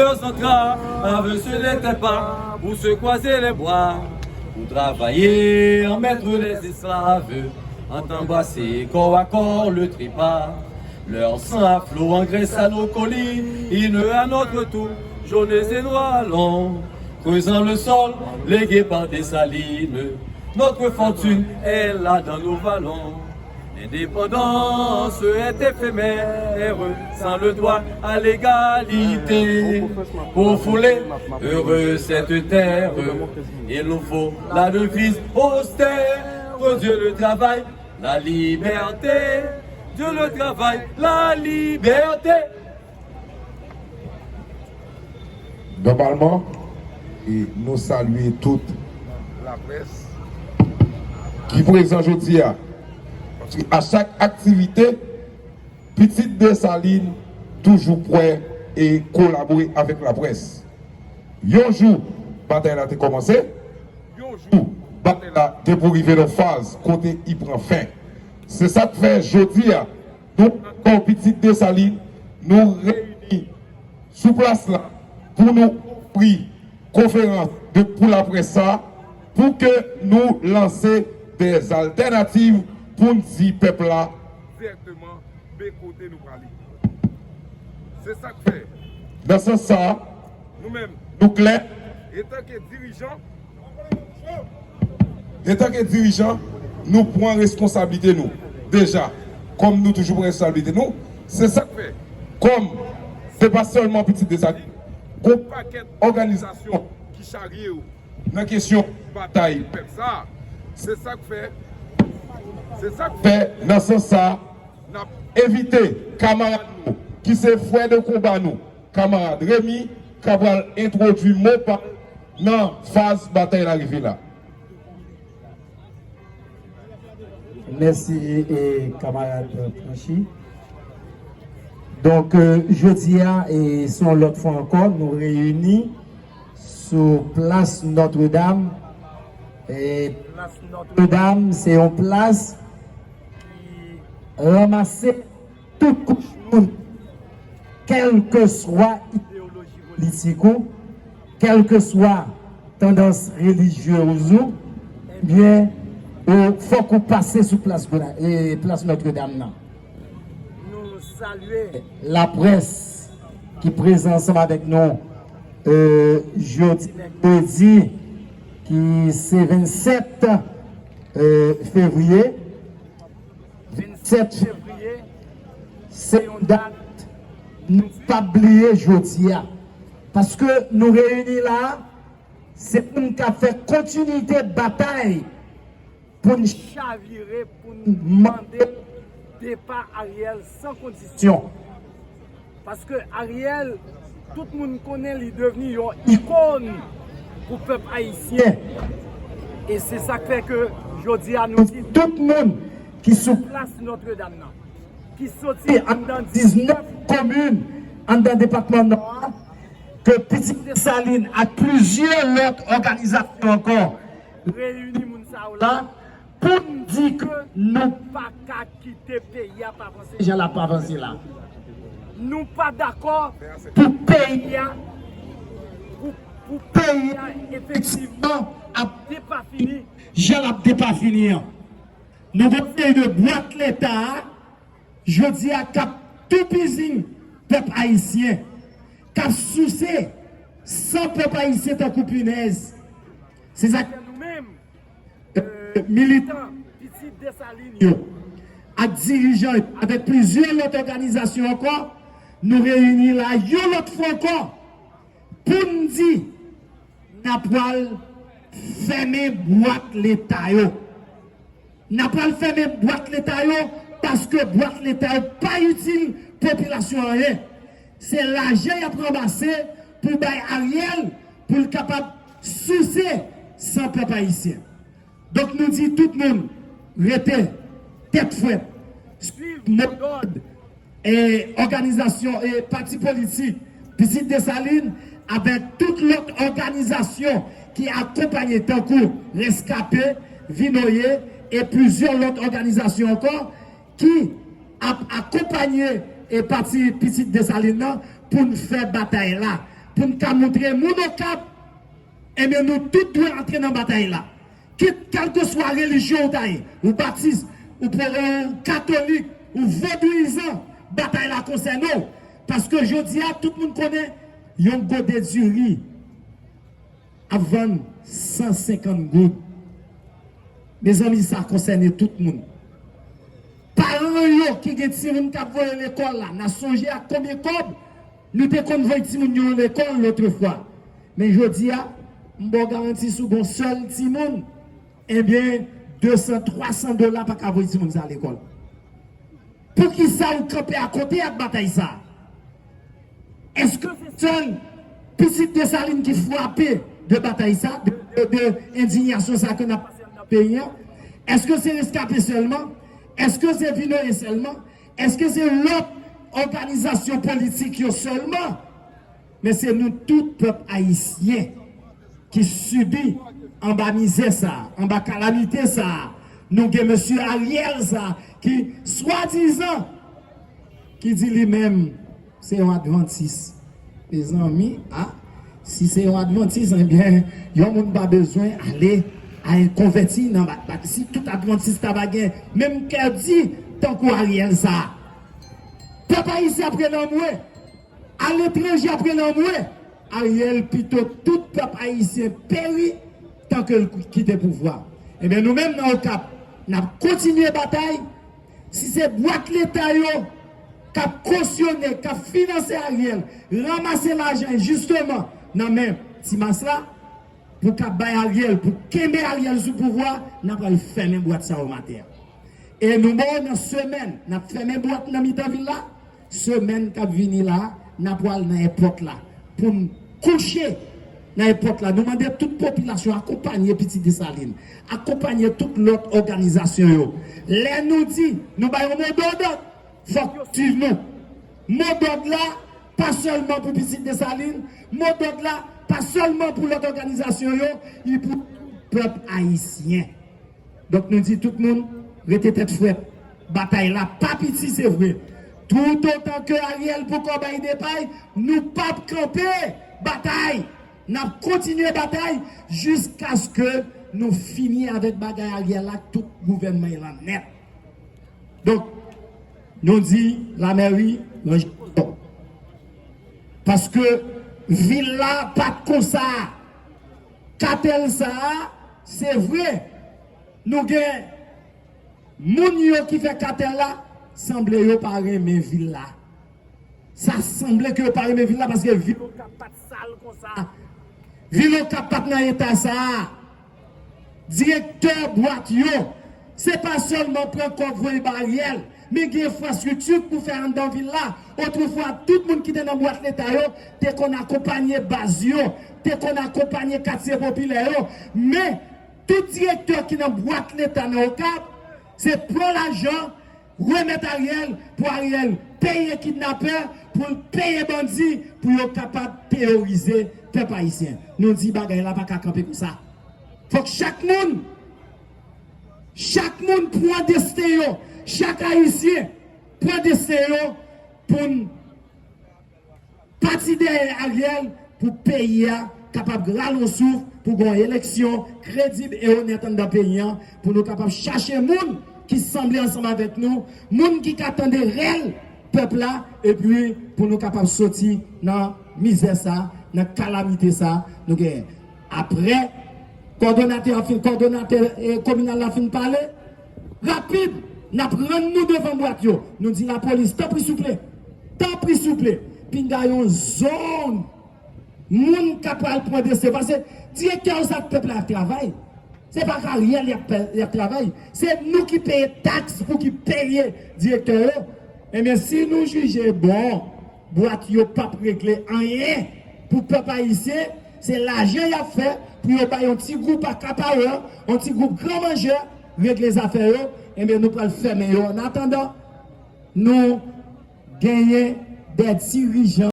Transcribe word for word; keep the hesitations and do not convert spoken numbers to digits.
Leurs entraves, ce n'était pas pour se croiser les bras, pour travailler en maître les esclaves, en embrasser corps à corps le trépas. Leur sang à flot engraissa nos collines, à notre tour, jaunes et noirs allons, creusant le sol légué par Dessalines. Notre fortune est là dans nos vallons. L'indépendance est éphémère, sans le droit à l'égalité. Pour fouler heureux cette terre, il nous faut la devise austère. Dieu le travail, la liberté. Dieu le travail, la liberté. Nòmalman, e nou salye tout laprès ki prezan jodi a. Paske a chak aktivite, Pitit Desalin toujou prè e kolabore avèk laprès. Yon jou, batay la te kòmanse. Yon jou, batay la gen pou rive nan faz kote i pran fen. Se sa k fè jodi a, nou ankò Pitit Desalin, nou reyini sou plas la pou nou ofri konferans de, pou laprès sa, pou ke nou lanse dèzaltènativ pou n di pèp la dirèkteman men kote nou prale. Se sa k fè. Nan sans sa, nou menm, nou klè. Etanke dirijan, etanke dirijan, nou pran reskonsablite nou deja, kòm nou toujou pran reskonsablite nou. Se sa k fè, kòm se pa sèlman Pitit Desalin, gon pakèt òganizasyon ki charye yo nan kesyon batay pèp sa. Se sa k fè, se sa k fè, nan sans sa, n ap envite kamarad nou ki se frè de konba nou, kamarad Remy, k ap pral entwodui mo pa l nan faz batay la rive la. Mèsi, e, kamarad Franchi. Donk, e, jodi a, e, se yon lòt fwa ankò, nou reyini sou plas Nòtredam. E plas Nòtredam, se yon plas ki ranmase tout kouch moun, kèlkeswa ideoloji politik ou, kèlkeswa tandans relijyez ou, ebyen, ou fòk ou pase sou plas Nòtredam nan. Nou salye laprès ki prezan ansanm avèk nou jodi mèkredi ki se vennsèt fevriye. Vennsèt fevriye, se yon dat nou p ap bliye jodi a. Paske nou reyini la, se pou n ka fè kontinite batay pou n chavire, pou n mande depa Ariel san kondisyon. Paske Ariel, tout moun konnen li devni yon ikòn pou pèp ayisyen. E se sa k fè ke jodi a nou di tout moun ki sou plas Nòtredam nan, ki soti anndan diznèf komin anndan depatman Nò a, ke Pitit Desalin ak plizyè lòt òganizasyon ankò reyini moun sa yo la, pou n di ke nou pa ka kite peyi a pa vanse jan l ap avanse la. Nou pa dakò pou peyi a, pou, pou peyi a efektivman ap depafini jan l ap depafini an. Nou gen yon seri de bwat leta a, jodi a k ap toupizi pèp ayisyen, k ap souse san pèp ayisyen tankou pinèz. Se sa k fè nou menm, militan Pitit Desalin yo, ak dirijan yo, avèk plizyè lòt òganizasyon ankò, nou reyini la yon lòt fwa ankò pou n di n ap pral fèmen bwat leta yo. N ap pral fèmen bwat leta yo paske bwat leta yo pa itil popilasyon anyen. Se lajan y ap ranmase pou bay Ariel pou l kapab souse san pèp ayisyen. Donk nou di tout moun rete tèt frèt, swiv modòd e òganizasyon e pati politik Pitit Desalin avèk tout lòt òganizasyon ki akonpaye tankou Reskape, Vinoye e plizyè lòt òganizasyon ankò ki ap akonpaye e pati Pitit Desalin nan pou n fè batay la. pou n ka montre moun Okap, ebyen, nou tout dwe antre nan batay la. Kit kèlkeswa relijyon ou ta ye, ou batis, ou pwo-, ou katolik, ou vodouyizan, batay la konsène w. Paske jodi a, tout moun konnen yon gode diri ap vann san senkant goud. Mezanmi, sa konsène tout moun. Paran yo ki gen timoun k ap voye lekòl la, n a sonje ak konbyen kòb nou te konn voye timoun yo lekòl lotrefwa. Men jodi a, m ba w garanti, si w gen yon sèl timoun, ebyen, de san, twa san dola pa ka voye timoun sa a lekòl. Poukisa w kanpe akote ak batay sa a? Èske se sèl pitit Desalin ki frape de batay sa, de, de, de endiyasyon sa ke n ap pase anndan peyi a? Èske se reskape sèlman? Èske se Vinoye sèlman? Èske se lòt òganizasyon politik yo sèlman? Men se nou tout pèp ayisyen ki sibi anba mizè sa, anba kalamite sa. Nou gen mesye Ariel sa ki swadizan ki di li menm se yon advantis. Mezanmi, a, si se yon advantis, ebyen, yon moun pa bezwen ale a yon konvèti nan bat, bat. Si tout advantis ta va gen menm kè di tankou Ariel sa, pèp ayisyen ap rele anmwe. Aletranje ap rele anmwe. Ariel, pito tout pèp ayisyen peri tan ke l kite pouvwa. Ebyen, nou menm nan Okap, n ap kontinye batay. Si se bwat leta yo k ap kosyone, k ap finanse Ariel, ranmase lajan jisteman nan men ti mas la, pou ka bay Ariel, pou kenbe Ariel sou pouvwa, n a pral fèmen bwat sa yo maten an. E nou ba w nan semèn, n ap fèmen bwat nan mitan vil la. Semèn k ap vini la, n a pral nan èpòt la pou n kouche nan èpòt la. Nou mande tout popilasyon akonpanye Pitit Desalin, akonpanye tout lòt òganizasyon yo. Lè nou di, nou bay yon modòd, fòk yo swiv nou. Modòd la pa sèlman pou Pitit Desalin, modòd la pa sèlman pou lòt òganizasyon yo, li pou tout pèp ayisyen. Donk, nou di tout moun, rete tèt frèt. Batay la pa piti, se vre. Toutotan ke Ariel poko bay depay, nou p ap kanpe. Batay! N ap kontinye batay jiskaske nou fini avèk bagay Ariel la, tout gouvènman lan nèt. Donk, nou di lamèri ranje kò. Paske vil la pa t konsa. Katèl sa a, se vre, nou gen moun yo ki fè katèl la, sanble yo pa renmen vil la. Sa sanble ke yo pa renmen vil la paske vil Okap pa t sal konsa. Vil Okap pa t nan eta sa a. Direktè bwat yo, se pa sèlman pran kòb voye ba Ariel, men gen enfrastrikti pou fè anndan vil la. Otrefwa, tout moun ki te nan bwat leta yo te konn akonpanye baz yo, te konn akonpanye katye popilè yo. Men, tout direktè ki nan bwat leta nan Okap, se pran lajan, remèt Ariel, pou Ariel peye kidnapè, pou l peye bandi, pou yo kapab teyorize pèp ayisyen. Nou di bagay la pa ka kanpe konsa. Fòk chak moun, chak moun pran desten yo, chak Ayisyen pran desten yo pou n pati dèyè Ariel pou peyi a kapab rale yon souf, pou gen yon eleksyon kredib e onèt anndan peyi a, pou nou kapab chache moun ki sanble ansanm avèk nou, moun ki ka tande rèl pèp la, epi pou nou kapab soti nan mizè sa, nan kalamite sa nou genyen. Apre kòdonatè a fin, kòdonatè, eh, kominal la fin pale, rapid, n ap rann nou devan bwat yo. Nou di lapolis, tanpri souple, tanpri souple, pinga yon zòn moun ka pral pran desten. Paske direktè yo, sa pèp la ap travay. Se pa Ariel y ap, y ap travay. Se nou ki peye taks pou ki peye direktè yo. Ebyen, si nou jije bon, bwat yo p ap regle anyen pou pèp ayisyen, se lajan y ap fè pou yo bay yon ti gwoup akaparè, yon ti gwoup gran manjè, regle zafè yo, ebyen, nou pral fèmen yo. Annatandan, nou genyen de dirijan